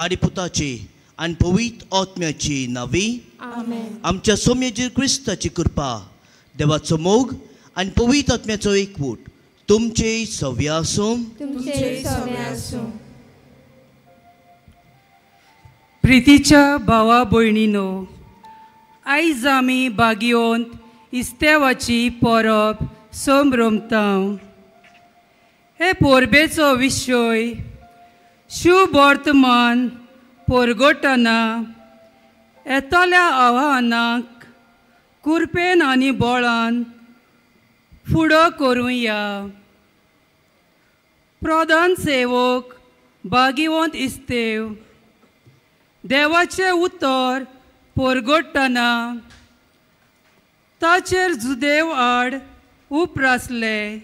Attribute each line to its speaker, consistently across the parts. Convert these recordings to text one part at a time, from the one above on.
Speaker 1: आनी पुताची आनी पवित्र आत्म्याची नावी
Speaker 2: आमेन.
Speaker 1: आमच्या सोम्य जेजू क्रिस्ताची कृपा, देवाचो मोग आनी पवित्र आत्म्याचो एकवट तुमचे सव्य आसूं.
Speaker 2: तुमचे सव्य आसूं.
Speaker 3: प्रितीच्या भावा भयणीनो, आयज आमी बागियोंत इस्तेवाची परब संभ्रमता. हे परबेचो विशय शुभवर्तमान परगटना येतल्या आव्हानाक कुरपेन आनी बळान फुडो करुया. प्रधान सेवक बागिवंत इस्तेव देवाचें उतर परगटना ताचेर जुदेव आड उपरासले,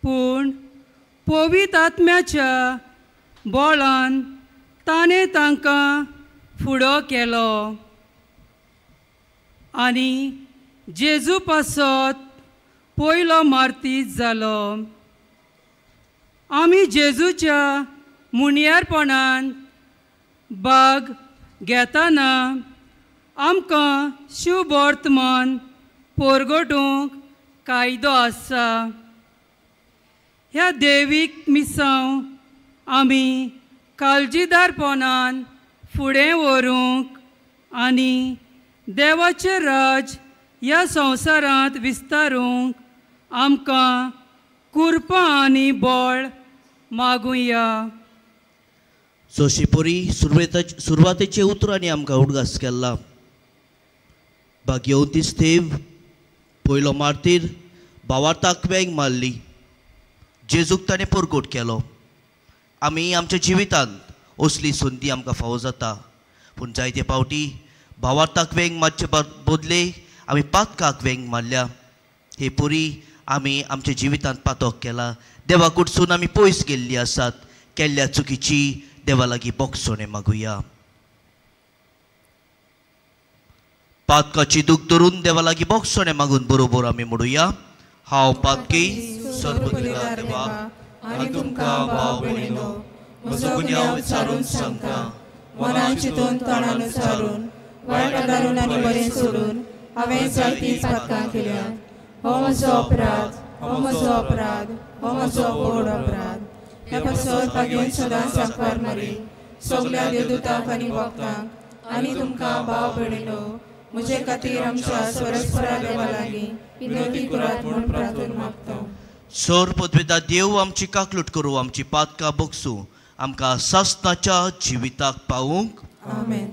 Speaker 3: पूण पवित्र आत्म्याच्या बळान ताणें तांकां फुडो केलो आनी जेजू पासत पयलो मार्तीज जालो. आमी जेजूच्या मुनियारपणान बाग घेतना आमकां शुभवर्तमान परगटूंक कायदो आसा. ह्या देवीक मिसांव आमी काळजीदारपणान फुडें व्हरूंक आनी देवाचें राज ह्या संवसारांत विस्तारूंक आमकां कुरपा आनी बळ मागुया.
Speaker 1: सोशीपुरी सुरवातेचे उतरांनी आमकां उडगास केल्ला. भाग्यवंती स्तेव पयलो मार्तीर भावार्थाक वेंग मारली, जेजूक ताणें परगट केलो. आमी आमच्या जिवितांत असली संदी आमकां फावो जाता, पूण जायते फावटी भावार्थाक वेंग मारचे बदले आमी पातकाक वेंग मारल्या. हे पुरी आमी आमच्या जिवितांत पातक केला, देवा कडसून आमी पयस गेल्ली आसात. केल्ल्या चुकीची देवा लागीं बोगसणें मागुया. पातकाची दूख धरून देवा लागीं बोगसणें मागून बरोबर आमी म्हणुया, हांव पातकी सर्वदुला देवा
Speaker 2: आनी तुमकां भाव भयणीनो म्हजो गुन्यांव विचारून सांगता. मनान चिंतून तोंडान उच्चारून वायट आदारून आनी बरें सोडून हांवें जायतीं पातकां केल्यात. हो म्हजो अपराध, हो म्हजो अपराध, हो म्हजो व्हड अपराध. ह्या पासत भाग्यन सदांच सांकवार मरी सगल्या देवदूतांक आनी भक्तांक आनी तुमकां भाव भयणीनो म्हजे खातीर आमच्या स्वरस्परा देवा लागीं विनवती करात म्हूण प्रार्थना मागता.
Speaker 1: सर पदवेदा देव आमची काकलूट करूं, आमची पातकां बगसूं, आमकां सासणाच्या जिविताक पावूंक.
Speaker 2: आमेन.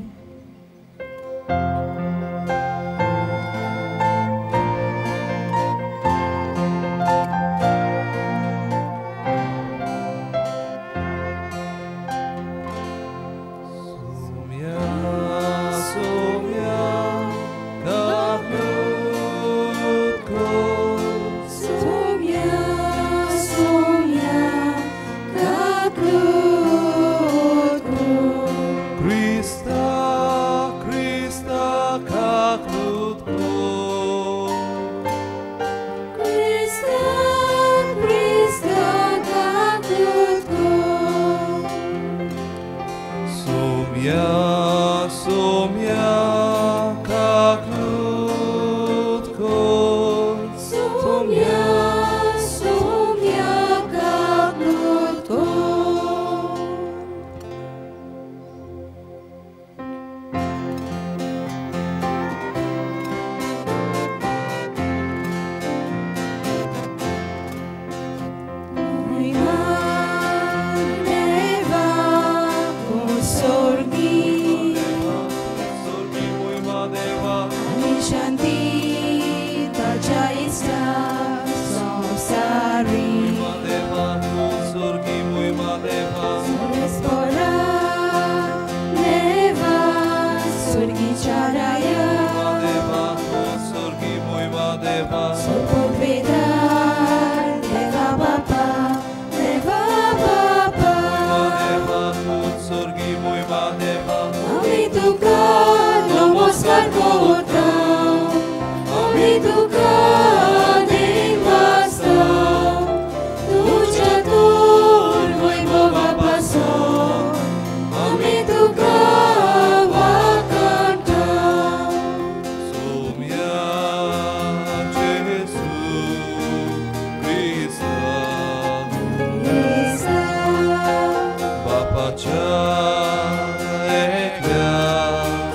Speaker 4: एकल्याच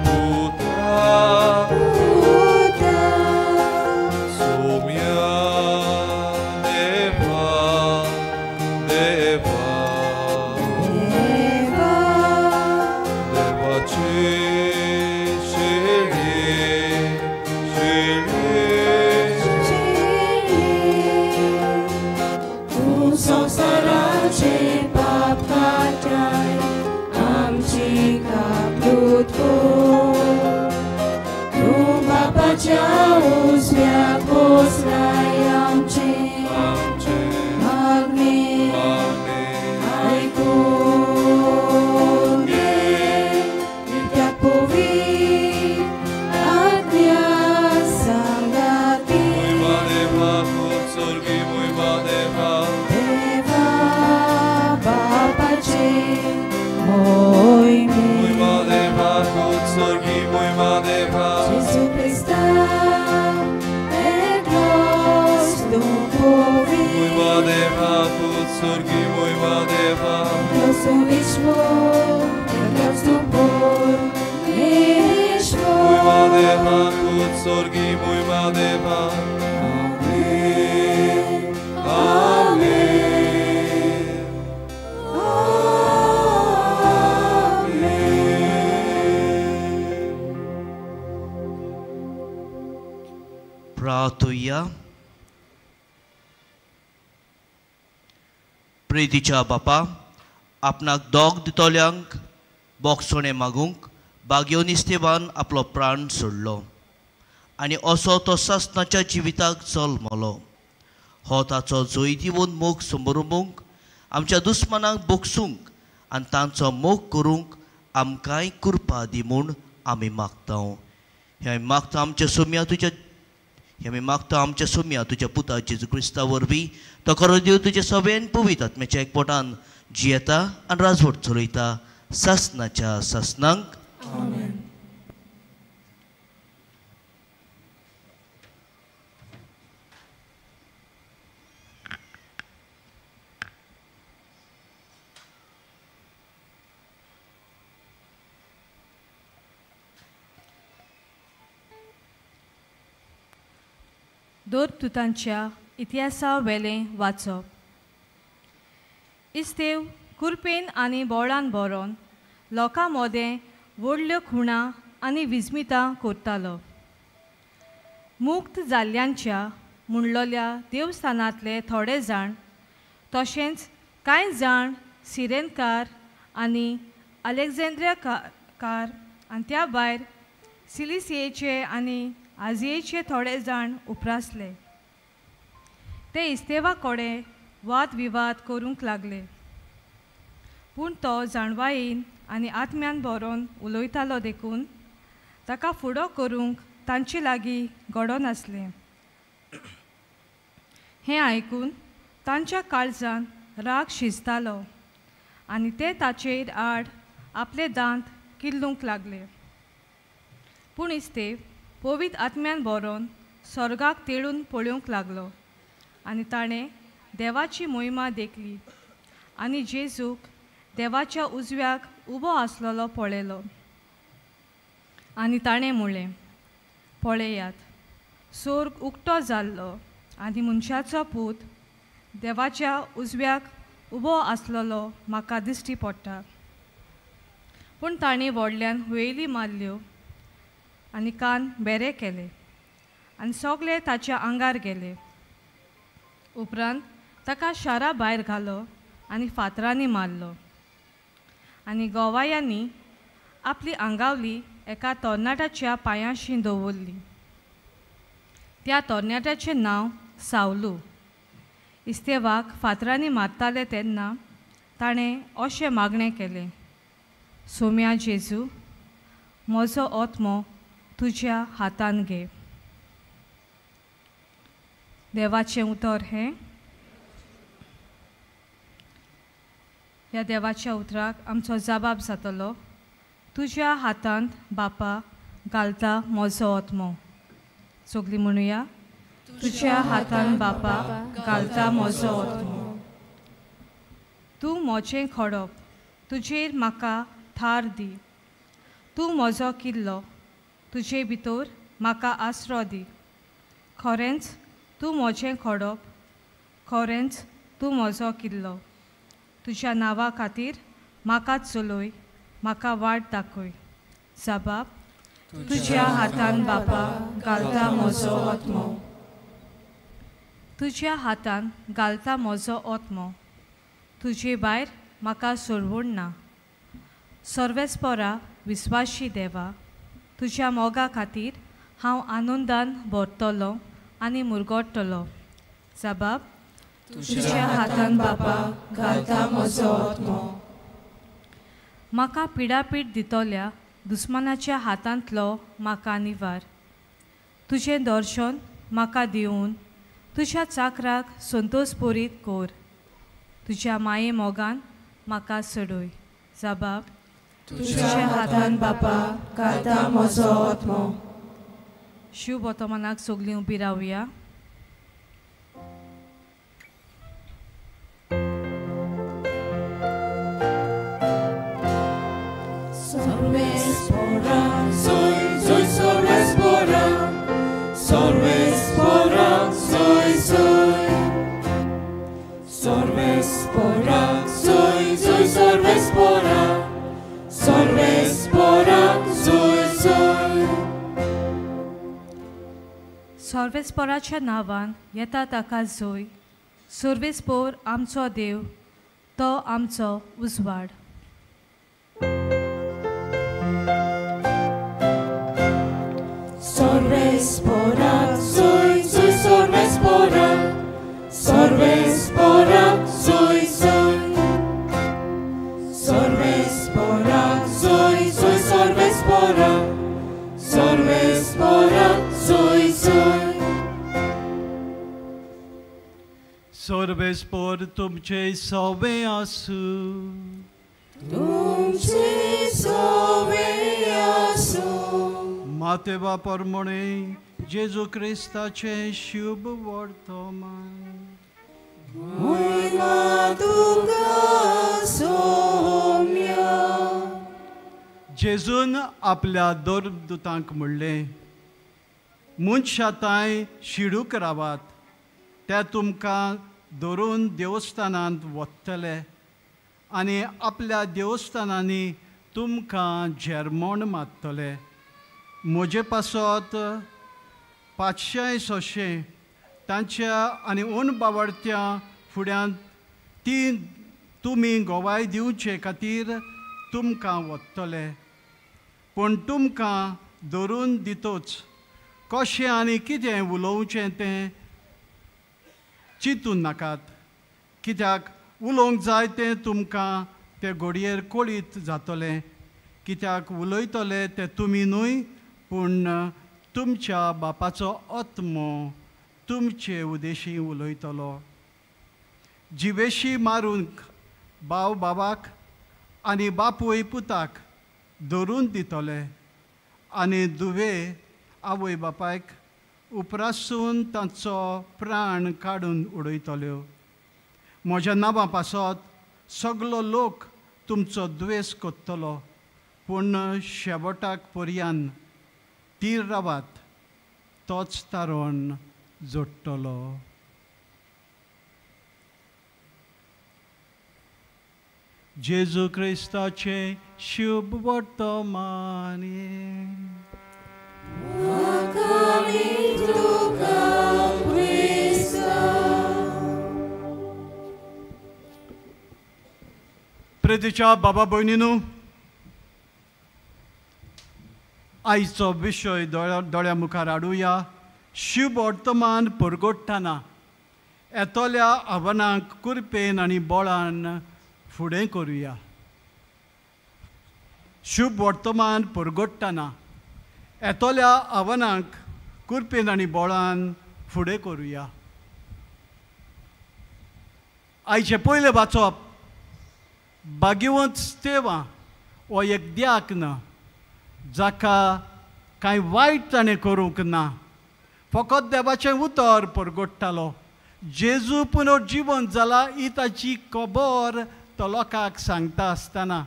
Speaker 4: पुता सोम्या देवा देवा देवाची शिळी शिळी
Speaker 2: तूं संवसाराचे पाप काडटाय आमची काकूत कर. तूं बापाच्या उजव्या बसलाय आमचे
Speaker 4: आमचे
Speaker 2: मागणें
Speaker 4: मागणें
Speaker 2: आयकून घे. कित्याक पवित्र आत्म्या सांगाती
Speaker 4: मोहिमा देवा स्वर्गी मोहिमा देवा
Speaker 2: देवा बापाचे मोहिमे
Speaker 4: मोहिमा देवा स्वर्गी मोहिमा देवा
Speaker 2: जेजू क्रिस्ता एकलोच तूं पवित्र
Speaker 4: मोहिमा देवा स्वर्गी मोहिमा देवा
Speaker 2: एकलोच तूं ईश्वर एकलोच तूं परमेश्वर
Speaker 4: मोहिमा देवा स्वर्गी मोहिमा देवा आमेन आमेन आमेन.
Speaker 1: प्रार्थुया. प्रेतीच्या बापा आपणाक दोग दितल्यांक बोगसणें मागूंक बागयोन इस्तेबान आपलो प्राण सोडलो आनी असो तो सासणाच्या जिविताक जल्मलो. हो ताचो जैतिवंत मोग समरुमूंक आमच्या दुस्मानाक बोगसूंक आनी तांचो मोग करूंक आमकांय कृपा दी म्हूण आमी मागता. हें आमी मागता आमच्या सोम्या तुज्या हें आमी मागता आमच्या सोम्या तुज्या पुता जेजू क्रिस्ता वरवीं तो खरो देव तुज्या सगळ्यान पवित्र आत्म्याच्या एकवटान जियेता आनी राजवट चलयता सासनाच्या सासनांक.
Speaker 5: दोरतुतांच्या इतिहासा वेलें वाचप. इस्तेव कुरपेन आनी बोळान बरोवन लोकां मोदें व्हडल्यो खुणा आनी विस्मितां करतालो. मुक्त जाल्ल्यांच्या म्हणलोल्या देवस्थानांतले थोडे जाण तशेंच कांय जाण सिरेनकार आनी अलेक्झांड्रियाकार आनी त्या भायर सिलिसियेचे आनी आजियेचे थोडे जाण उप्रासले. ते इस्तेवा कडेन वाद विवाद करूंक लागले. पूण तो जाणवायेन आनी आत्म्यान बरोवन उलयतालो देखून ताका फुडो करूंक तांचे लागीं घडोनासलें. हें आयकून तांच्या काळजान राग शिजतालो आनी ते ताचेर आड आपले दांत किल्लूंक लागले. पूण इस्तेव पवित्र आत्म्यान बरोवन स्वर्गाक तेळून पळोवंक लागलो आनी ताणें देवाची मोहिमा देखली आनी जेजूक देवाच्या उजव्याक उबो आसलेलो पळयलो. आनी ताणें म्हणलें, पळयात, स्वर्ग उक्तो जाल्लो आनी मनशाचो पूत देवाच्या उजव्याक उबो आसलेलो म्हाका दिश्टी पडटा. पूण ताणें व्हडल्यान हुयेली मारल्यो आनी कान बेरे केले आनी सगळे ताच्या आंगार गेले. उपरांत ताका शारा भायर घालो आनी फातरांनी मारलो आनी गोवायांनी आपली आंगावली एका तरणाट्याच्या पांयांशी दवरली. त्या तरणाट्याचें नांव सावलू. इस्तेवाक फातरांनी मारताले तेन्ना ताणें अशें मागणें केलें, सोम्या जेजू, म्हजो आत्मो तुज्या हातान घे. देवाचें उतर हें. ह्या देवाच्या उतराक आमचो जबाब जातलो, तुज्या हातांत बापा घालता म्हजो आत्मो. सगळीं म्हणुया, तुज्या हातांत बापा घालता म्हजो आत्मो. तूं म्हजें खडप, तुजेर म्हाका थार दी. तूं म्हजो किल्लो, तुजे भितर म्हाका आसरो दी. खरेंच तूं म्हजें खडप, खरेंच तूं म्हजो किल्लो. तुज्या नांवा खातीर म्हाका चलय, म्हाका वाट दाखय. जबाब तुज्या हातान बापा घालता म्हजो आत्मो, तुज्या हातान घालता म्हजो आत्मो. तुजे भायर म्हाका सोडवण ना. सर्वेस्परा विस्वाशी देवा, तुज्या मोगा खातीर हांव आनंदान भरतलो आनी मुरगोट्टलो. जबाब
Speaker 2: तुज्या हातान बापा घालता म्हजो आत्मो.
Speaker 5: म्हाका पिडापीड दितल्या दुस्मानाच्या हातांतलो म्हाका निवार. तुजें दर्शन म्हाका दिवन तुज्या चाकराक संतोश पुरीत कर. तुज्या माये मोगान म्हाका सोडय. जबाब
Speaker 2: तुज्या हातान बापा घालता म्हजो आत्मो.
Speaker 5: शिव वर्तमानाक सगळीं उबी रावया. सर्वेस्पराच्या नांवान येता ताका जोय. सर्वेस्पोर आमचो देव, तो आमचो उजवाड.
Speaker 2: सर्वेस्पराक जोय जोय, सर्वेस्पराक, सर्वेस्पराक जोय जोय, सर्वेस्पराक जोय जोय, सर्वेस्पराक, सर्वेस्पराक जोय जोय.
Speaker 6: सर्वेस्पर तुमचे सवे आसूं,
Speaker 2: तुमचे सवे आसूं.
Speaker 6: मातेवा परमणे जेजू क्रिस्ताचे शुभ वर्तमान.
Speaker 2: मोहिमा तुका सोम्या.
Speaker 6: जेजून आपल्या दोरदूतांक म्हणलें, मनशां तांय शिडूक रावात, ते तुमकां धरून देवस्थानांत वतले आनी आपल्या देवस्थानांनी तुमकां झेरमोण मारतले. म्हजे पासत 500 600 तांच्या आनी अणबावडत्या फुड्यांत ती तुमी गोवाय दिवचे खातीर तुमकां वतले. पूण तुमकां धरून दितोच कशें आनी कितें उलोवचें तें चिंतून नाकात, कित्याक उलोवंक जाय तें तुमकां ते घडयेर कळीत जातलें. कित्याक उलयतले ते तुमी न्हय, पूण तुमच्या बापाचो आत्मो तुमचे उदेशी उलयतलो. जिवेशी मारूंक भाव बाबाक आनी बापूय पुताक धरून दितले आनी दुवे आवय बापायक उपरासून तांचो प्राण काडून उडयतल्यो. म्हज्या नांवा पासत सगलो लोक तुमचो द्वेस करतलो, पूण शेवटाक पर्यान तीर रावात, तोच तारण जोडटलो. जेजू क्रिस्ताचें शुभ वर्तमान. प्रेतीच्या बाबा भयणीनू, आयचो विशय दोळ्या मुखार हाडुया. शुभ वर्तमान परगट्टना येतल्या आव्हानांक कृपेन आनी बळान फुडें करुया. शुभ वर्तमान परगट्टना येतल्या आव्हानांक कृपेन आनी बळान फुडें करुया. आयचें पयलें वाचप भाग्यवंत स्तेवा हो एक द्याक ना, जाका कांय वायट ताणें करूंक ना, फकत देवाचें उतर परगट्टालो. जेजू पुनर्जिवन जाला ही ताची खबर तो लोकांक सांगता आसतना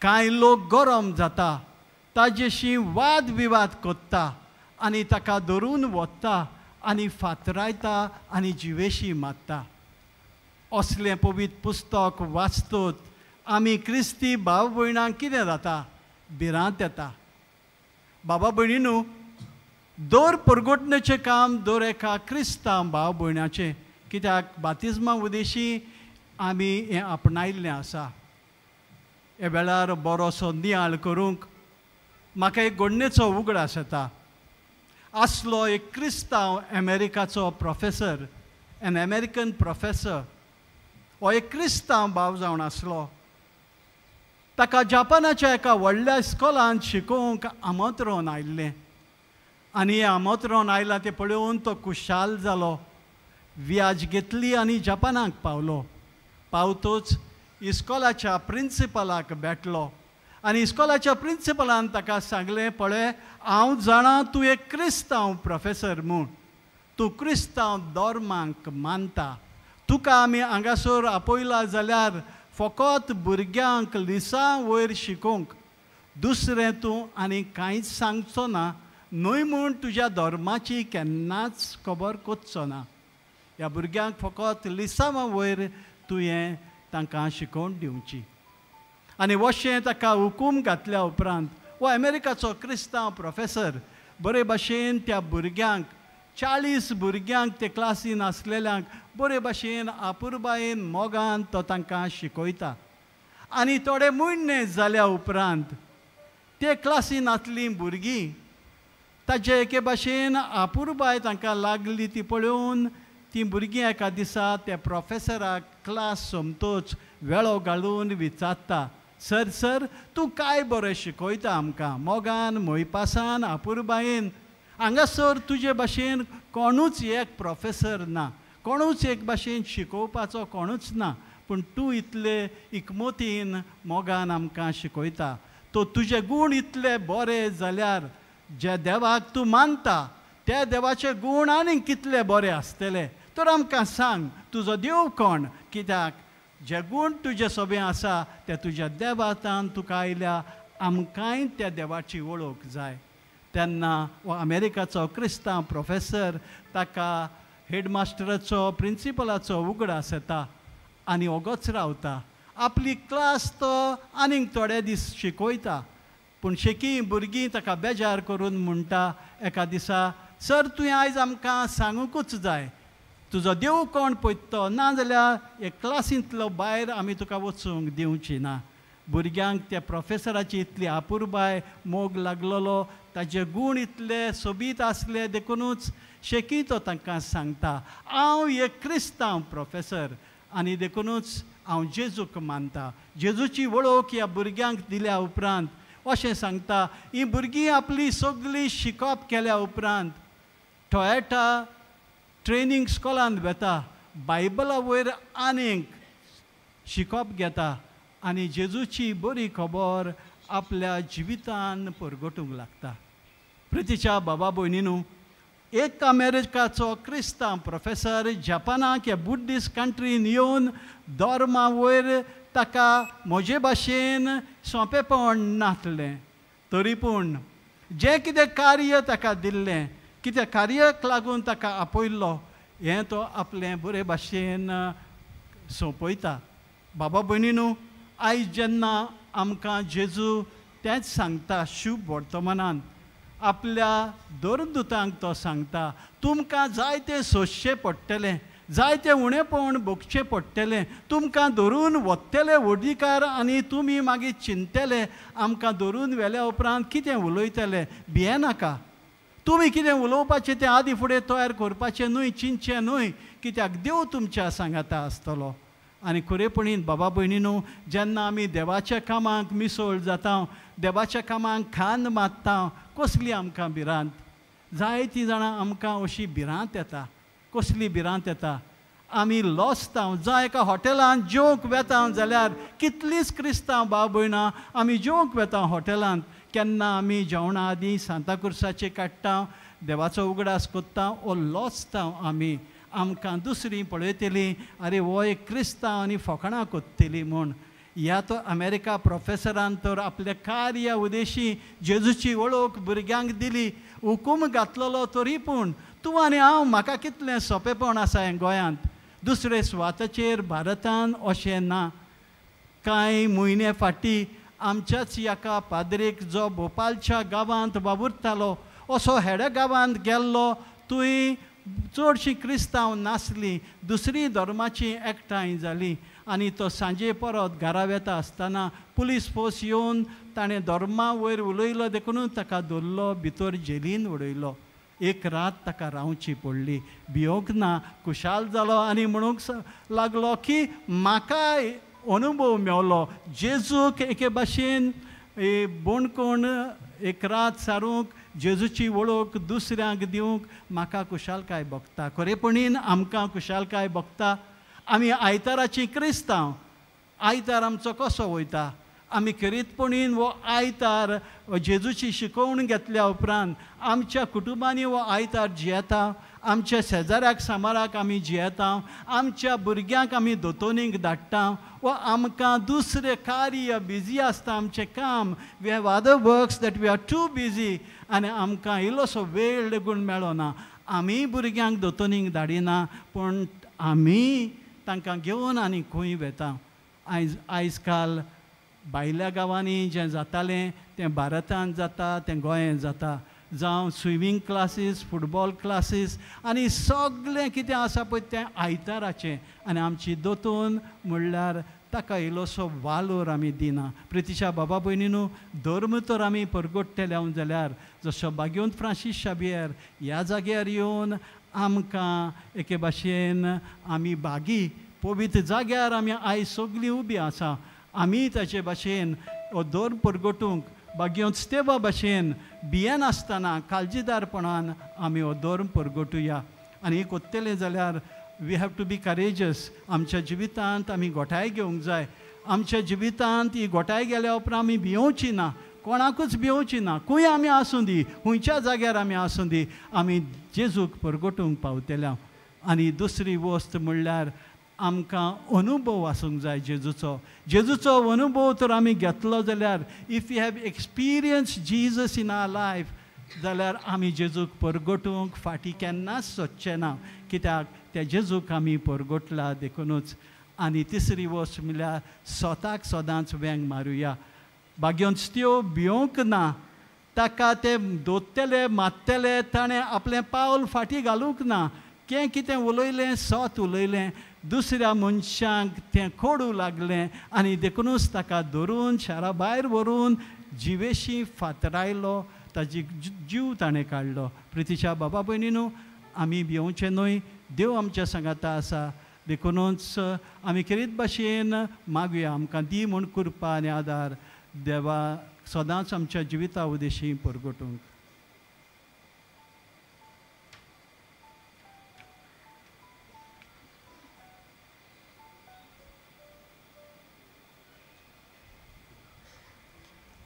Speaker 6: कांय लोक गरम जाता, ताजेशी वाद विवाद कोत्ता आनी ताका धरून वता आनी फातरायता आनी जिवेशी मारता. असलें पवित्र पुस्तक वाचतत आमी क्रिस्ती भाव भयणांक कितें जाता? भिरांत येता. बाबा भयणीनू, दर परगटणेचें काम दर एका क्रिस्तांव भाव भयणाचें, कित्याक बातिज्मा उदेशी आमी हें आपणायिल्लें आसा. हे वेळार बरोसो नियाळ करूंक म्हाका एक घडणेचो उगडास येता. आसलो एक क्रिस्तांव अमेरिकाचो प्रोफेसर, एन अमेरिकन प्रोफेसर. हो एक क्रिस्तांव भाव जावन आसलो. ताका जापानाच्या एका व्हडल्या इस्कॉलांत शिकोवंक आमंत्रण आयिल्लें आनी हें आमंत्रण आयलां तें पळोवन तो खुशाल जालो. व्याज घेतली आनी जापानाक पावलो. पावतोच इस्कॉलाच्या प्रिंसिपलाक भेटलो आनी इस्कॉलाच्या प्रिंसिपलान ताका सांगलें, पळय हांव जाणा तूं एक क्रिस्तांव प्रोफेसर म्हूण, तूं क्रिस्तांव धर्माक मानता, तुका आमी हांगासर आपयला जाल्यार फकत भुरग्यांक लिसां वयर शिकोवंक, दुसरें तूं आनी कांयच सांगचो ना, न्हय म्हूण तुज्या धर्माची केन्नाच खबर करचो ना. ह्या भुरग्यांक फकत लिसांवां वयर तुवें तांकां शिकोवन दिवची. आनी वशें ताका हुकूम घातल्या उपरांत हो अमेरिकाचो क्रिस्तांव प्रोफेसर बरे भाशेन त्या भुरग्यांक, 40 भुरग्यांक ते क्लासीन आसलेल्यांक बरे भाशेन आपुरबायेन मोगान तो तांकां शिकयता. आनी थोडे म्हयने जाल्या उपरांत ते क्लासीन आसलीं भुरगीं ताजे एके भाशेन आपुरबाय तांकां लागली ती पळोवन तीं भुरगीं एका दिसा त्या प्रोफेसराक क्लास सोमतोच वेळो घालून विचारता, सर सर तूं काय बरें शिकयता आमकां, मोगान मोयपासान आपुरबायेन, हांगासर तुजे भाशेन कोणूच एक प्रोफेसर ना, कोणूच एक भाशेन शिकोवपाचो कोणूच ना, पूण तूं इतले इकमतीन मोगान आमकां शिकयता, तो तुजे गूण इतले बरे जाल्यार ज्या देवाक तूं मानता त्या देवाचे गूण आनीक कितले बरे आसतले, तर आमकां सांग तुजो देव कोण, कित्याक जे गूण तुजे सोबें आसा ते तुज्या देवातान तुका आयल्या, आमकांय त्या देवाची वळख जाय. तेन्ना हो अमेरिकाचो क्रिस्तांव प्रोफेसर ताका हेडमास्टराचो प्रिंसिपलाचो उगडास येता आनी ओगोच रावता. आपली क्लास तो आनीक थोडे दीस शिकयता, पूण शेकी भुरगीं ताका बेजार करून म्हणटा एका दिसा, सर तुवें आयज आमकां सांगूंकूच जाय तुजो देव कोण पळयता, नाजाल्यार हे क्लासींतलो भायर आमी तुका वचूंक दिवची ना. भुरग्यांक त्या प्रोफेसराची इतली आपुरबाय मोग लागलेलो, ताजे गूण इतले सोबीत आसले देखुनूच शेकी तो तांकां सांगता, हांव एक क्रिस्तांव प्रोफेसर आनी देखुनूच हांव जेजूक मानता. जेजूची वळख ह्या भुरग्यांक दिल्या उपरांत अशें सांगता, ही भुरगीं आपली सगळी शिकप केल्या उपरांत टोयोटा ट्रेनींग स्कॉलांत वता, बायबला वयर आनीक शिकप घेता आनी जेजूची बरी खबर आपल्या जिवितान परगटूंक लागता. प्रितीच्या बाबा भयणीनू, एक अमेरिकाचो क्रिस्तांव प्रोफेसर जपानाक ह्या बुद्धिस्ट कंट्रीन येवन धर्मा वयर ताका म्हजे भाशेन सोंपेपण नासलें, तरी पूण जें कितें कार्य ताका दिल्लें, कितें कार्याक लागून ताका आपयल्लो, हें तो आपलें बरे भाशेन सोंपयता. बाबा भयणीनू, आयज जेन्ना आमकां जेजू तेंच सांगता शुभ वर्तमानान, आपल्या दरदुतांक तो सांगता, तुमकां जायतें सोंसचें पडटलें, जायतें उणेपण भोगचें पडटलें, तुमकां धरून वतले व्हडीकार आनी तुमी मागीर चिंतले आमकां धरून व्हेल्या उपरांत कितें उलयतले, भियेनाका, तुमी कितें उलोवपाचें तें आदी फुडें तयार करपाचें न्हय, चिंतचें न्हय, कित्याक देव तुमच्या सांगाता आसतलो. आनी खरेपणीन बाबा भयणीनू, जेन्ना आमी देवाच्या कामाक मिसळ जाता, देवाच्या कामाक खांद मारता, कसली आमकां भिरांत? जायतीं जाणां आमकां अशी भिरांत येता. कसली भिरांत येता? आमी लजता. जावं एका हॉटेलांत जेवंक वेता जाल्यार कितलींच क्रिस्तांव भाव भयणां आमी जेवंक वेता हॉटेलांत, केन्ना आमी जेवणा आदीं सांताक्रुसाचें काडटा, देवाचो उगडास करता ओ लजता आमी. आमकां दुसरीं पळयतलीं, आरे हो एक क्रिस्तांव आनी फकाणां करतली म्हूण. ह्या तो अमेरिका प्रोफेसरान तर आपल्या कार्य उदेशी जेजूची वळख भुरग्यांक दिली, हुकूम घातलेलो. तरी पूण तूं आनी हांव म्हाका कितलें सोंपेपण आसा हें गोंयांत, दुसरे सुवाताचेर भारतान अशें ना. कांय म्हयने फाटीं आमच्याच एका पाद्रीक जो भोपालच्या गांवांत वावुरतालो असो हेड्या गांवांत गेल्लो. थंय चडशीं क्रिस्तांव नासलीं, दुसरी धर्माचीं एकठांय जालीं आनी तो सांजे परत घरा वेता आसतना पुलीस फोर्स येवन ताणें धर्मा वयर उलयलो देखून ताका धरलो, भितर जेलीन उडयलो. एक रात ताका रावची पडली. भियोंक ना, खुशाल जालो आनी म्हणूंक लागलो की म्हाका अनुभव मेवलो जेजूक एके भाशेन बोणकोण एक रात सारूंक जेजूची वळख दुसऱ्यांक दिवंक म्हाका खुशालकाय भोगता. खरेपणीन आमकां खुशालकाय भोगता. आमी आयताराची क्रिस्तांव, आयतार आमचो कसो वयता? आमी खेरीतपणीन हो आयतार जेजूची शिकोवण घेतल्या उपरांत आमच्या कुटुंबांनी हो आयतार जियेता, आमच्या शेजाऱ्याक सामाराक आमी जियेता, आमच्या भुरग्यांक आमी दोतोनीक धाडटा वा आमकां दुसरें कार्य बिजी आसता आमचें काम. We have other works that we are too busy आनी आमकां इल्लोसो वेळ लेगून मेळना. आमी भुरग्यांक दोतोनीक धाडिना पूण आमी तांकां घेवन आनी खंय वेता. आयज काल भायल्या गांवांनी जें जातालें तें भारतांत जाता, तें गोंयांत जाता. जावं स्विमींग क्लासीस, फुटबॉल क्लासीस आनी सगळें कितें आसा पळय तें आयताराचें. आनी आमची दोतोन म्हणल्यार ताका इल्लोसो वालोर आमी दिना. प्रितीच्या बाबा भयणीनू, धर्म तर आमी परगट्टले जाल्यार जसो बागेवन फ्रांसीस शाबियर ह्या जाग्यार येवन आमकां एके भाशेन आमी भागी पवित्र जाग्यार आमी आयज सगळीं उबी आसा. आमी ताचे भाशेन हो धर्म परगटूंक बागेवन स्तेवा भाशेन भियेनासतना काळजीदारपणान आमी हो धर्म परगटुया. आनी एक कोत्तलें जाल्यार we have to be courageous. आमच्या जिवितांत आमी गोठाय घेवंक जाय. आमच्या जिवितांत ही गोठाय गेल्या उपरांत आमी भियोवची ना, कोणाकूच भियोवची ना. खंय आमी आसूं दी, खंयच्या जाग्यार आमी आसूं दी, आमी जेजूक परगटूंक पावतले. आनी दुसरी वस्त म्हणल्यार आमकां अनुभव आसूंक जाय जेजूचो. जेजूचो अनुभव तर आमी घेतलो जाल्यार, if you have experience Jesus in our life जाल्यार आमी जेजूक परगटूंक फाटीं केन्नाच सोदचें ना, कित्याक त्या जेजूक आमी परगटला देखुनूच. आनी तिसरी वस्त म्हणल्यार स्वताक सदांच वेंग मारुया. बागेवन त्यो भियोंक ना, ताका ते दोत्तले मारतले, ताणें आपलें पावल फाटीं घालूंक ना. कें कितें उलयलें सत उलयलें, दुसऱ्या मनशांक तें कोडू लागलें आनी देखुनूच ताका धरून शारा भायर व्हरून जिवेशी फातरायलो, ताजी जीव ताणें काडलो. प्रितीच्या बाबा भयणीनू, आमी भियोवचें न्हय, देव आमच्या सांगाता आसा. देखुनूच आमी खेरीत भाशेन मागुया, आमकां दी म्हूण कृपा आनी आदार देवा सदांच आमच्या जिविता उदेशी परगटूंक.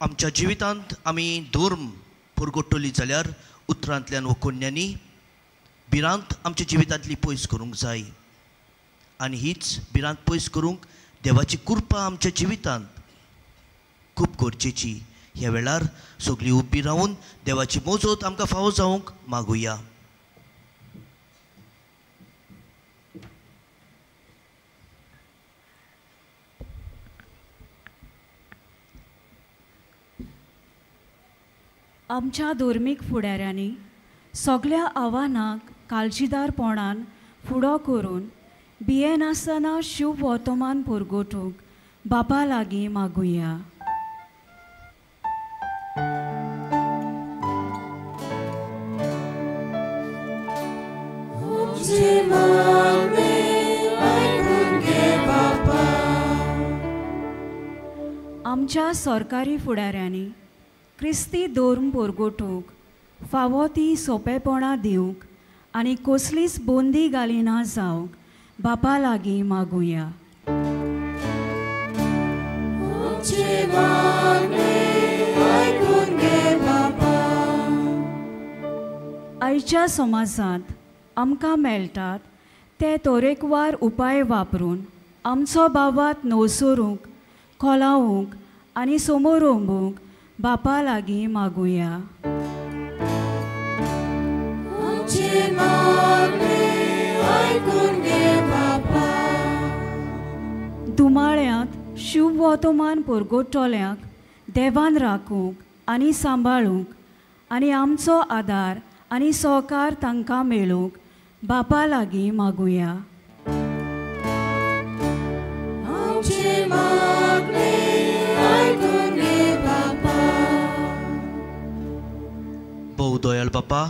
Speaker 1: आमच्या जिवितांत आमी धर्म पुरगोट्टली जाल्यार उतरांतल्यान वो कोन्यांनी भिरांत आमच्या जिवितांतली पयस करूंक जाय. आनी हीच भिरांत पयस करूंक देवाची कृपा आमच्या जिवितांत खूब गरजेची. ह्या वेळार सगळीं उबी रावन देवाची मोजत आमकां फावो जावंक मागुया.
Speaker 7: आमच्या धर्मीक फुडाऱ्यांनी सगळ्या आव्हानांक काळजीदारपणान फुडो करून भियेनासतना शुभ वर्तमान परगटूंक बापा लागीं मागुया. आमच्या सरकारी फुडाऱ्यांनी क्रिस्ती धर्म परगटूंक फावो ती सोंपेपणां दिवंक आनी कसलीच बंदी घालिना जावंक बापा लागीं मागुया. आयच्या समाजांत आमकां मेळटात ते तरेकवार उपाय वापरून आमचो बावात नवसरूंक खोलावूंक आनी समोरोंबूंक बापा लागीं मागुया. दुमाळ्यांत शुभ वर्तमान परगटतल्यांक देवान राखूंक आनी सांबाळूंक आनी आमचो आदार आनी सहकार तांकां मेळूंक बापा लागीं मागुया.
Speaker 1: भोव दयाळ बापा,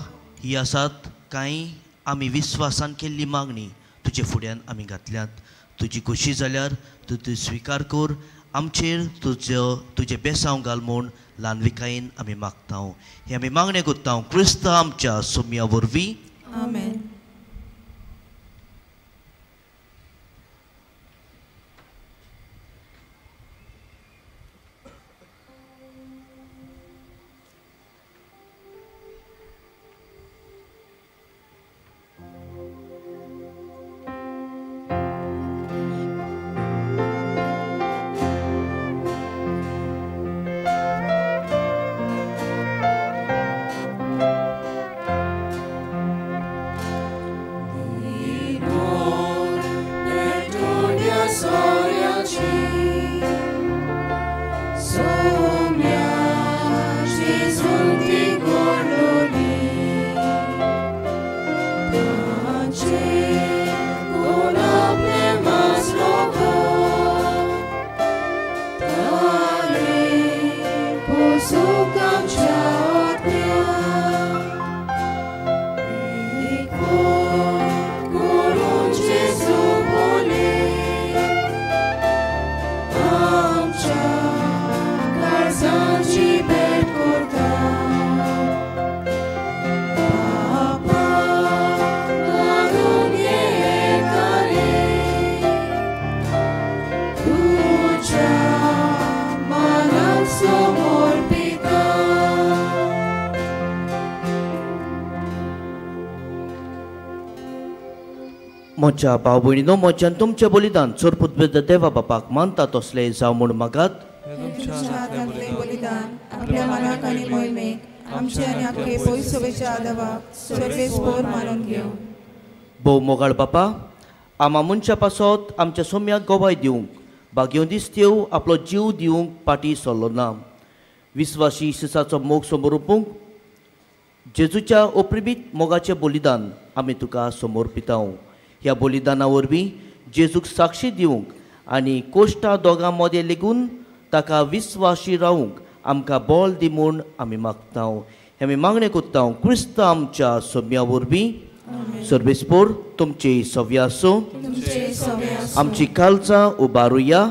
Speaker 1: ही आसात कांय आमी विस्वासान केल्ली मागणी तुजे फुड्यान आमी घातल्यात. तुजी खोशी जाल्यार तूं ती स्विकार कर, आमचेर तुजो तुजें बेसांव घाल म्हूण ल्हानविकायेन आमी मागता. हे आमी मागणें करता क्रिस्त आमच्या सोम्या वरवीं.
Speaker 2: आमेन.
Speaker 1: म्हज्या भाव भयणीनो, म्हज्यान तुमचें बलिदान चोरपुत देवा बापाक मानता तसलें जावं म्हूण मागात.
Speaker 2: बलिदान आपल्या मनाक आनी मोहिमेक आमचे आनी आपले पयसोवेच्या आदावाक सर्वेस्पोर मानून घेवं.
Speaker 1: भोव मोगाळ बापा, आमा मनशा पासत आमच्या सोम्याक गवाय दिवंक भाग्यो दिसत्यो आपलो जीव दिवंक पाटी सरलो ना. विस्वासी शिसाचो मोग समोरपूंक जेजूच्या ओप्रिमीत मोगाचें बलिदान आमी तुका समर्पिता. ह्या बलिदाना वरवीं जेजूक साक्षी दिवंक आनी कोश्टा दोगां मदें लेगून ताका विस्वाशी रावूंक आमकां बळ दी म्हूण आमी मागता. हे आमी मागणें करता क्रिस्त आमच्या सोम्या वरवीं. सर्वेस्पोर तुमचे सव्य आसूं. आमची कालचां उबारुया.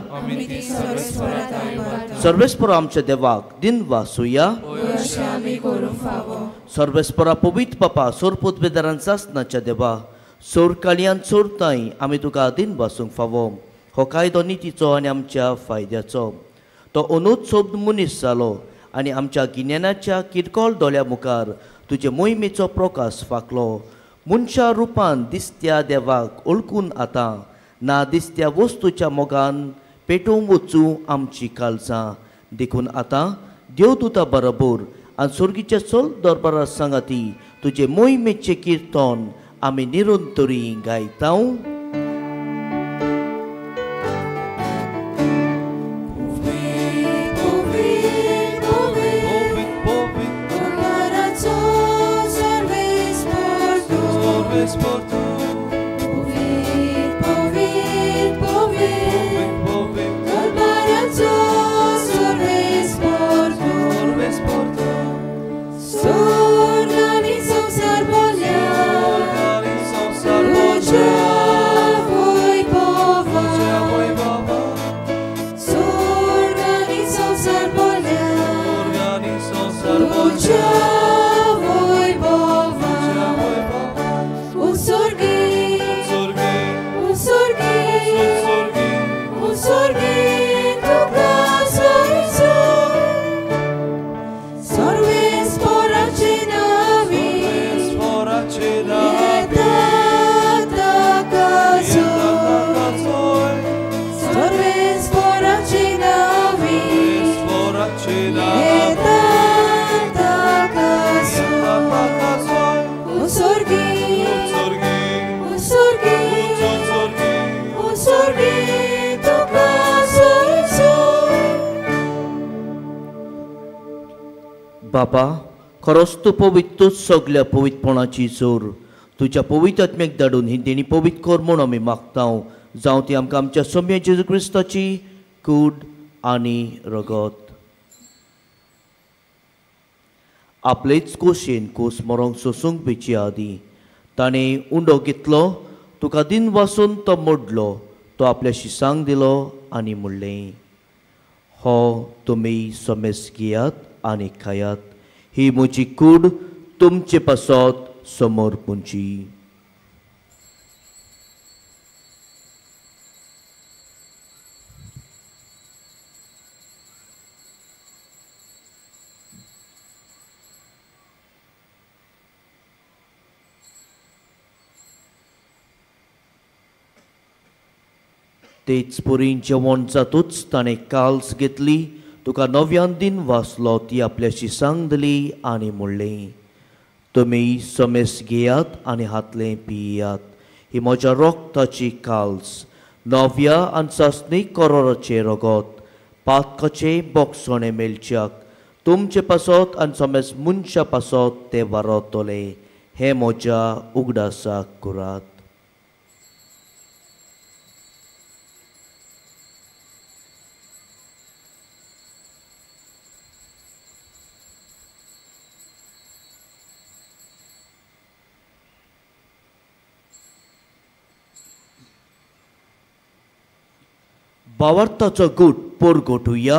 Speaker 1: सर्वेस्पोर आमच्या देवाक दिन वासुया. सर्वेस्पोरा पवित्र बापा, सोरपूत बेदारान सासनाच्या देवा, सोर कालयान सोरताय आमी तुका दिन वासूंक फावो. हो कायदो नितीचो आनी आमच्या फायद्याचो. तो अनुज सोब मनीस जालो आनी आमच्या गिन्यानाच्या किरकोळ दोळ्या मुखार तुजे मोहिमेचो प्रकाश फांकलो. मनशा रुपान दिसत्या देवाक ओळखून आतां ना दिसत्या वस्तूच्या मोगान पेटोवंक वचूं आमची काळजां. देखून आतां देवदूता बरोबर आनी स्वर्गीच्या चल दरबारा सांगाती तुजे मोहिमेचें किर्तन आमी निरंतरी गायता.
Speaker 2: Sure.
Speaker 1: बाबा, खरोच तूं पवित्रच सगल्या पवित्रपणाची जोर तुज्या पवित्र आत्म्याक धाडून ही देणी पवित्र कर म्हूण आमी मागता. जावं ती आमकां आमच्या सोम्या जेजू क्रिस्ताची कूड आनी रगत. आपलेच कोशेन कोस मरोंक सोसूंक बेची आदीं ताणें उंडो घेतलो, तुका दिन वासून तो मोडलो, तो आपल्या शिसांक दिलो आनी म्हणलें, हो तुमी समेस घेयात आनी खायात, ही म्हजी कूड तुमचे पासत समोर पुंची. तेच पुरी जेवण जातूच ताणें काल्स घेतली, तुका नव्यान दिन वाचलो, ती आपल्या शिसांक दिली आनी म्हणलें, तुमी समेस घेयात आनी हातलें पियात, ही म्हज्या रोगताची काल्स, नव्या आनी सासणी करोराचें रगत, पातकाचें बोगसणें मेळच्याक तुमचे पासत आनी समेस मनशा पासत तें वारतलें, हें म्हज्या उगडासाक करात. भावार्थाचो गूट पोरगोटुया.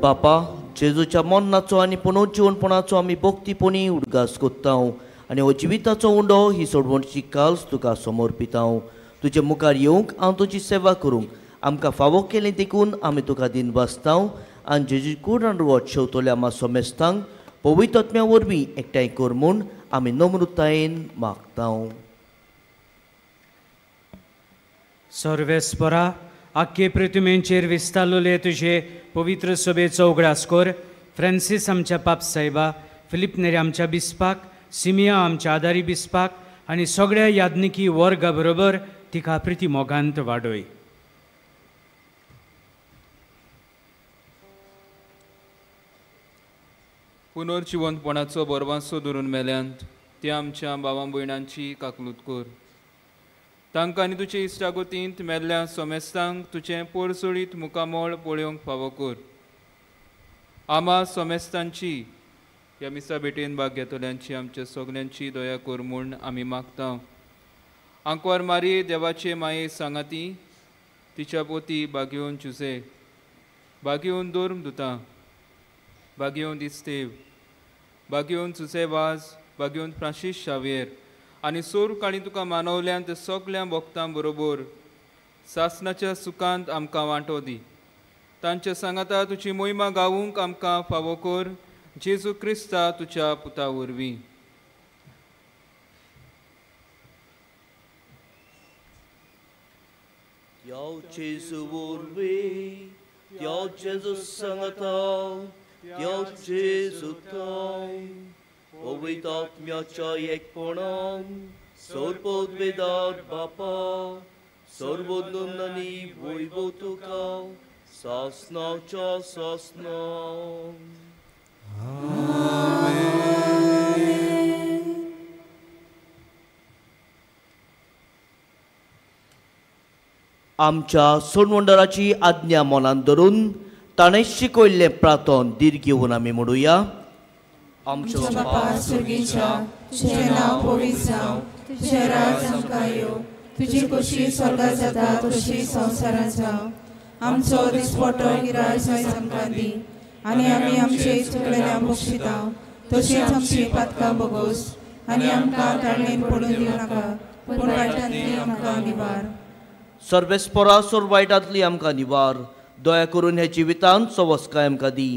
Speaker 1: बापा, जेजूच्या मरणाचो आनी पुनर्जिवनपणाचो आमी भक्तीपणी उडगास कोत्ता आनी हो जिविताचो उंडो ही सोडवणची काल्स तुका समर्पिता. तुजे मुखार येवंक हांव तुजी सेवा करूंक आमकां फावो केलें देखून आमी तुका दिन वाचता आनी जेजू कूड आनी वट शेवतल्या आमा सोमेस्तांक पवित्र आत्म्या वरवीं एकठांय कर म्हूण आमी नम्रतायेन मागता.
Speaker 8: सर्वेस्परा, आख्खे पृथ्वीचेर विस्तारलेले तुजे पवित्र सभेचो उगडास कर. फ्रांसीस आमच्या पाप साहेबा, फिलीप नेरी आमच्या बिस्पाक, सिमिया आमच्या आदारी बिस्पाक आनी सगळ्या याज्ञिकी वर्गा बरोबर तिका प्रिती मोगांत वाडय.
Speaker 4: पुनर्जिवंतपणाचो बरवासो धरून मेल्यांत त्या आमच्या भावां भयणांची काकलूत कर. तांकां आनी तुजे इश्टागतींत मेल्ल्या सोमेस्तांक तुजें पोरसोळीत मुखामळ पळोवंक फावो कर. आमा सोमेस्तांची ह्या मिसा भेटेन भाग घेतल्यांची आमच्या सगल्यांची दया कर म्हूण आमी मागता. आंकवार मारये देवाचे माये सांगाती तिच्या पोती बागेवन जुजे, बागेवन दोर्म दुता, बागेवन इस्तेव, बागेवन जुजे वाज, बागेवन फ्रांसीस शावियर आनी सोर काणी तुका मानवल्यान ते सगल्या भक्तां बरोबर सासनाच्या सुखांत आमकां वांटो दी. तांच्या सांगाता तुजी मोहिमा गावूंक आमकां फावो कर, जेजू क्रिस्ता तुज्या पुता वरवीं.
Speaker 1: जेजू वरवीं, त्या जेजू सांगाता, त्या जेजू थांय पवित्र आत्म्याच्या एकपणान सर्वोद्वेदार बापा सर्वोन्ननी वैभव तुका सासनाच्या सासना. आमच्या सोडवंडराची आज्ञा मनान धरून ताणें शिकयल्लें प्रार्थन दीर्घ घेवन आमी म्हणुया.
Speaker 2: आमच्या बापा स्वर्गीच्या, तुजें नांव पवित्र जावं, तुजें राज आमकां येवं, तुजी खोशी स्वर्गात जाता तशी संवसारांत जावं. आमचो दिसपटो गिराज आयज आमकां दी आनी आमी आमचे चुकलेल्या बक्षिता तशीच आमची पातकां बोगोस, आनी आमकां ताळणेन पडून दिवं नाका, पूण वायटांतली आमकां निवार.
Speaker 1: सर्वेस्परा सोर वायटांतली आमकां निवार. दया करून ह्या जिवितांत सवस्काय आमकां दी.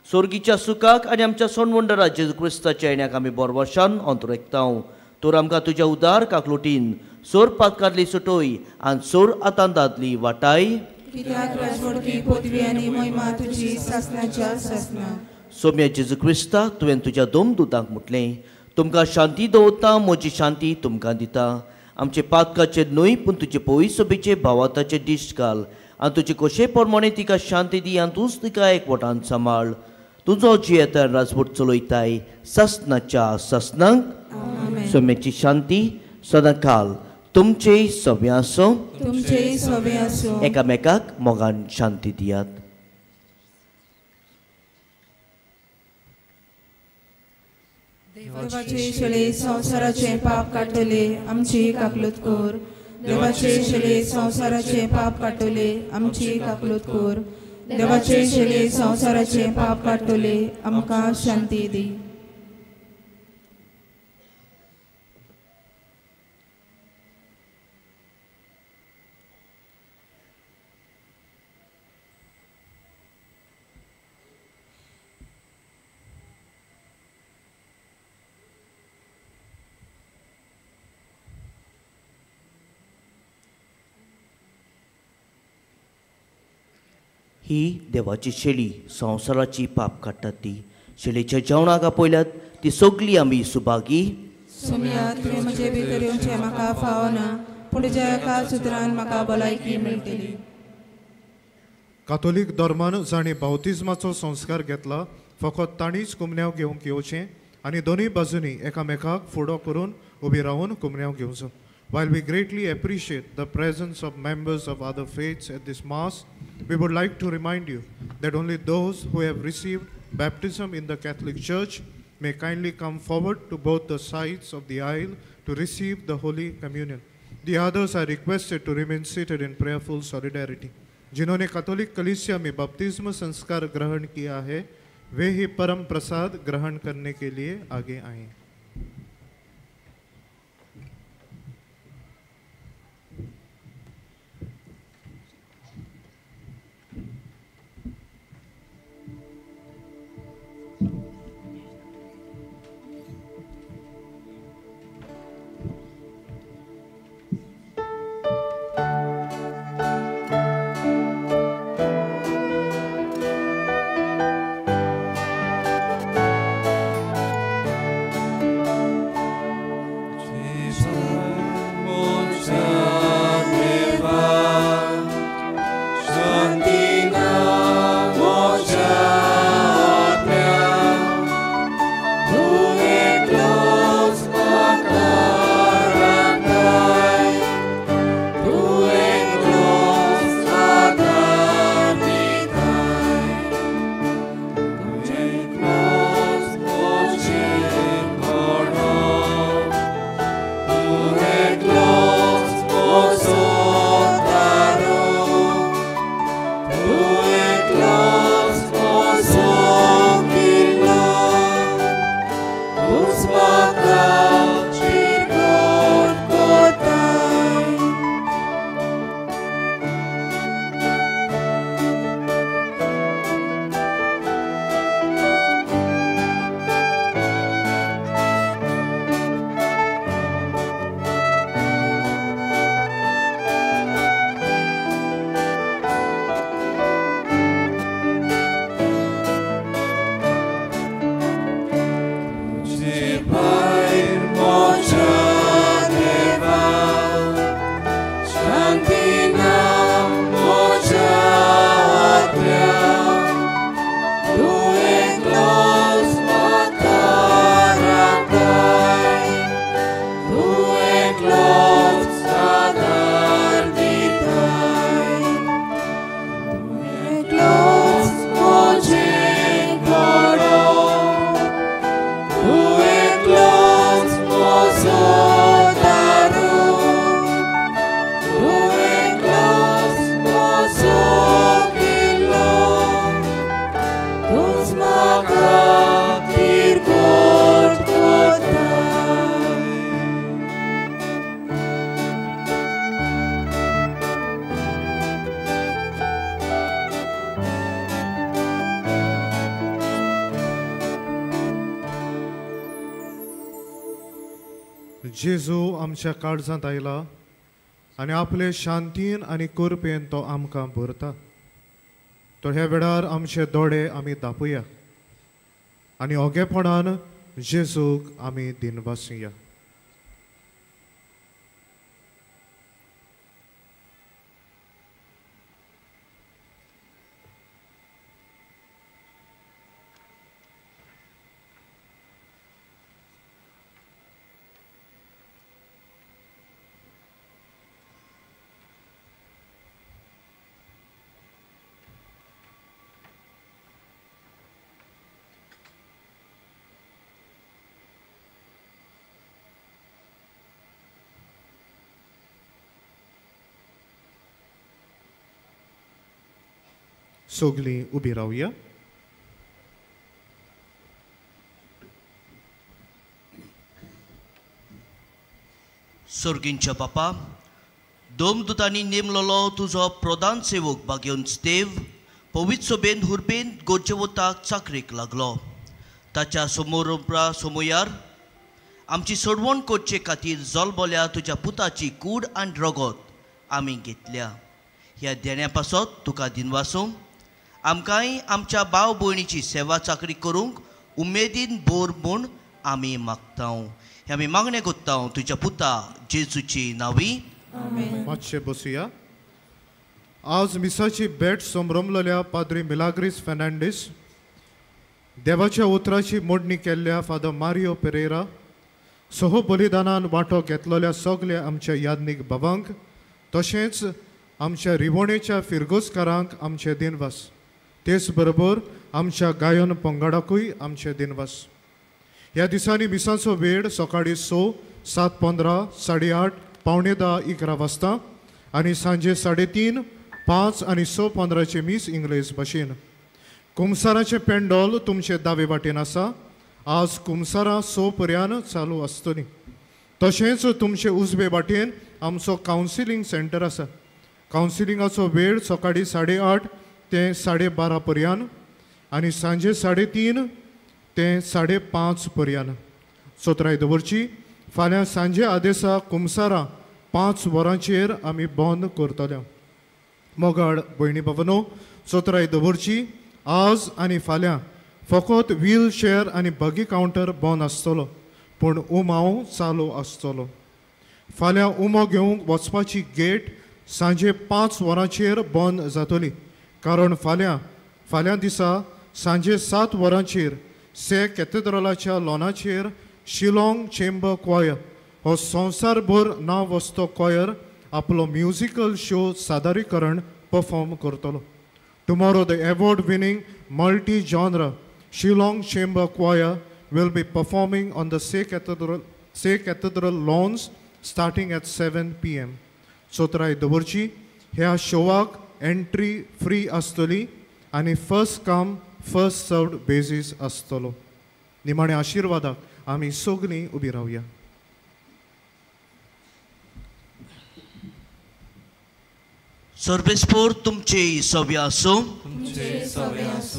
Speaker 1: सोर्गीच्या सुखाक आनी आमच्या सोनवंडरा जेजू क्रिस्ताच्या येण्याक आमी बोरवाशान अंतरेकतांव. तर आमकां तुज्या उदार काकलुटीन सोर पातकांतली सुटोय आनी सोर आतांतांतली वाटाय.
Speaker 2: कित्याक राजवडकी पदवी आनी महिमा तुजी सासणाच्या सासणा.
Speaker 1: सोम्या जेजू क्रिस्ता, तुवें तुज्या दोन दुतांक म्हटलें, तुमकां शांती दवरता, म्हजी शांती तुमकां दिता. आमचे पातकाचेर न्हय पूण तुजे पयसोबीचे भावाताचे दिश्ट घाल आनी तुजे कशे प्रमाणे तिका शांती दी आनी तूंच तिका एकवटान सांबाळ. तुजो जियेता राजवट चलयताय सासणाच्या सासणांक. सोम्याची शांती सदांकाल तुमचे सवे आसूं,
Speaker 2: तुमचे सवे आसूं.
Speaker 1: एकामेकाक मोगान शांती दियात.
Speaker 2: देवाचे शेळे संवसाराचे पाप काडटले आमची काकलूत कर. देवाचे शेळे संवसाराचे पाप काडटले आमची काकलूत कर. देवाचे शेळे संवसाराचे पाप काडटले आमकां शांती दी.
Speaker 1: ही देवाची शेळी संवसाराची पाप काडटा ती शेळीच्या जेवणाक आपयल्यात ती सगळी आमी सुभागी.
Speaker 2: सोम्या, तुवें म्हजे भितर येवचें म्हाका फावना, पूण तुज्या एका सुत्रान म्हाका भलायकी मेळटली.
Speaker 9: कातोलीक धर्मान जांणी बावतिज्माचो संस्कार घेतला फकत तांणीच कुमन्यांव घेवंक येवचें आनी दोनूय बाजूंनी एकामेकाक फुडो करून उबी रावन कुमन्यांव घेवचो. While we greatly appreciate the presence of members of other faiths at this Mass, we would like to remind you that only those who have received baptism in the Catholic Church may kindly come forward to both the sides of the aisle to receive the Holy Communion. The others are requested to remain seated in prayerful solidarity. जिन्होंने Catholic कलीसिया में बपतिस्म संस्कार ग्रहण किया है, वे ही परम प्रसाद ग्रहण करने K लिए आगे आएं. जेजू आमच्या काळजांत आयला आनी आपले शांतीन आनी कृपेन तो आमकां भरता. तर ह्या वेळार आमचे दोळे आमी दापुया आनी ओगेपणान जेजूक आमी दिनवासुया. सगळीं उबी रावया.
Speaker 1: सोर्गींच्या बापा, दोमदुतांनी नेमलोलो तुजो प्रधान सेवक बागेवन देव पवित्र सोबेन हुरबेन गोरजेवताक चाकरेक लागलो. ताच्या समोर समोयार आमची सोडवण करचे खातीर जल्मल्या तुज्या पुताची कूड आनी रगत आमी घेतल्या. ह्या देण्या पासत तुका दिनवासूं. आमकांय आमच्या भाव भयणीची सेवा चाकरी करूंक उमेदीन बोर म्हूण आमी मागता. हे आमी मागणें करता तुज्या पुता जेजूची नांवी.
Speaker 9: मातशें बसुया. आज मिसाची भेट संभ्रमलेल्या पाद्री मिलाग्रीस फेर्नांडीस, देवाच्या उतराची मोडणी केल्ल्या फादर मारियो पेरेरा, सह बलिदानान वांटो घेतलेल्या सगल्या आमच्या याज्ञीक बाबांक, तशेंच आमच्या रिवणेच्या फिरगोजकारांक आमचे दिनवास. तेच बरोबर आमच्या गायन पंगडाकूय आमचे दिनवास. ह्या दिसांनी मिसांचो वेळ सकाळीं 6, 7:15, 8:30, 9:45, 11 वाजता आनी सांजे 3:30, 5 आनी 6:15 मीस इंग्लीश भाशेन. कुमसाराचें पेंडोल तुमचे दावे वाटेन आसा. आज कुमसारां 6 पर्यान चालू आसतलीं. तशेंच तुमचे उजवे वाटेन आमचो कावन्सिलींग सेंटर आसा. कावन्सिलिंगाचो वेळ सकाळीं 8:30 ते 12:30 पर्यान आनी सांजे 3:30 ते 5:30 पर्यान. चोत्राय दवरची, फाल्यां सांजे आदेसा कुमसारां 5 वरांचेर आमी बंद करतले. मोगाळ भयणी बाबानो, चोत्राय दवरची, आज आनी फाल्यां फकत व्हील चेअर आनी बगी कावंटर बंद आसतलो, पूण उमाव चालू आसतलो. फाल्यां उमो घेवंक वचपाची गेट सांजे 5 वरांचेर बंद जातली, कारण फाल्यां दिसा सांजे 7 वरांचेर से कॅथेड्रलाच्या लॉनाचेर शिलाँग चेंबर क्वायर हो संवसारभर नांव वस्तो क्वायर आपलो म्युजिकल शो सादरीकरण परफॉर्म करतलो. Tomorrow the award winning multi genre Shillong chamber choir will be performing on the Se Cathedral lawns starting at 7 PM. चोत्राय दवरची, ह्या शोवाक एंट्री फ्री आसतली आनी first come first served basis आसतलो. निमाणे आशिर्वादाक आमी सगळीं उबी रावया.
Speaker 1: सर्वेस्पोर तुमचे सव्या आसूं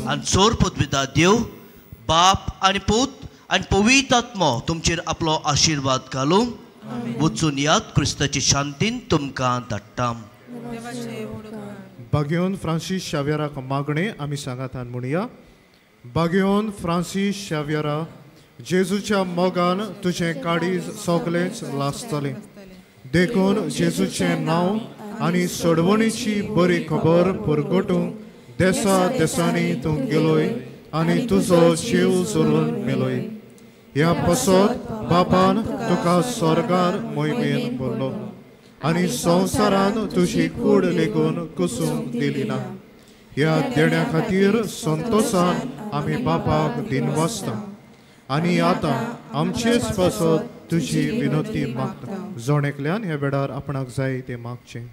Speaker 1: आनी सोर पदविता देव बाप आनी पूत आनी पवित्र आत्मो तुमचेर आपलो आशिर्वाद घालूं. वचून याद क्रिस्ताची शांतीन तुमकां धाडटा.
Speaker 9: बागेवन फ्रांसीस शाव्यराक मागणें आमी सांगातान म्हणया. बागेवन फ्रांसीस शाव्यरा, जेजूच्या मोगान तुजें काळीज सगळेंच लासतलें, देखून जेजूचें नांव आनी सोडवणीची बरी खबर परगटूंक देसा देसांनी तूं गेलोय आनी तुजो जीव जोरून मेलोय. ह्या पासत बापान तुका स्वर्गार मोहिमेन भरलो आनी संवसारान तुजी कूड लेगून कुसूंक दिली ना. ह्या देण्या खातीर संतोसान आमी बापाक दिनवासता आनी आतां आमचेच पासत तुजी विनोती मागता. जण एकल्यान ह्या वेळार आपणाक जाय तें मागचें.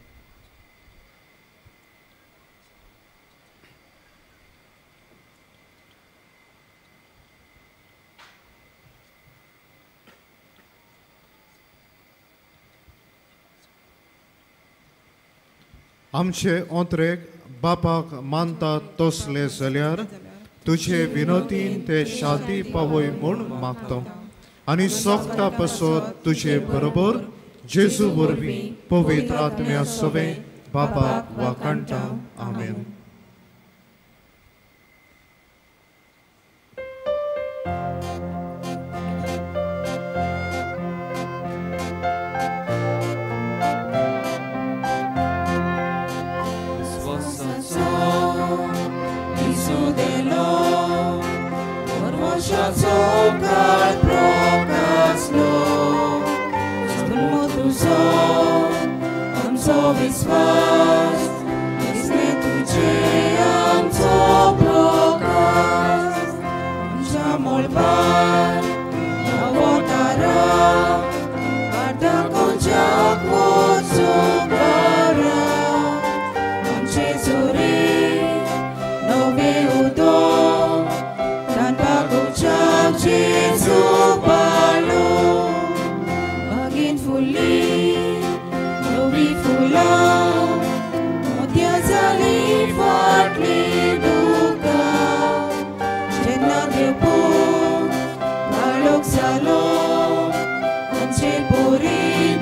Speaker 9: आमचे ओंत्रेक बापाक मानता तसले जाल्यार तुजे विनोतीन ते शांती पावय म्हूण मागता. आनी सोगता पसत तुजे बरोबर जेजू वरवीं पवित्र आत्म्या सवें बापाक वाखाणटा. आमेन.
Speaker 2: विश्वास दिसले तुझे आमचो प्रकाश आमच्या मळबार नवो तारा अर्दा कोनशाक वचूंक बारा आमचे सुरी नवे उदक रांदपाक उच्याक जेजू पाळो बागेन फुल्ली नवी फुलां मोतयां जालीं फाटलीं दुकां जेन्ना देवपूत बाळक जालो आमचे पोरी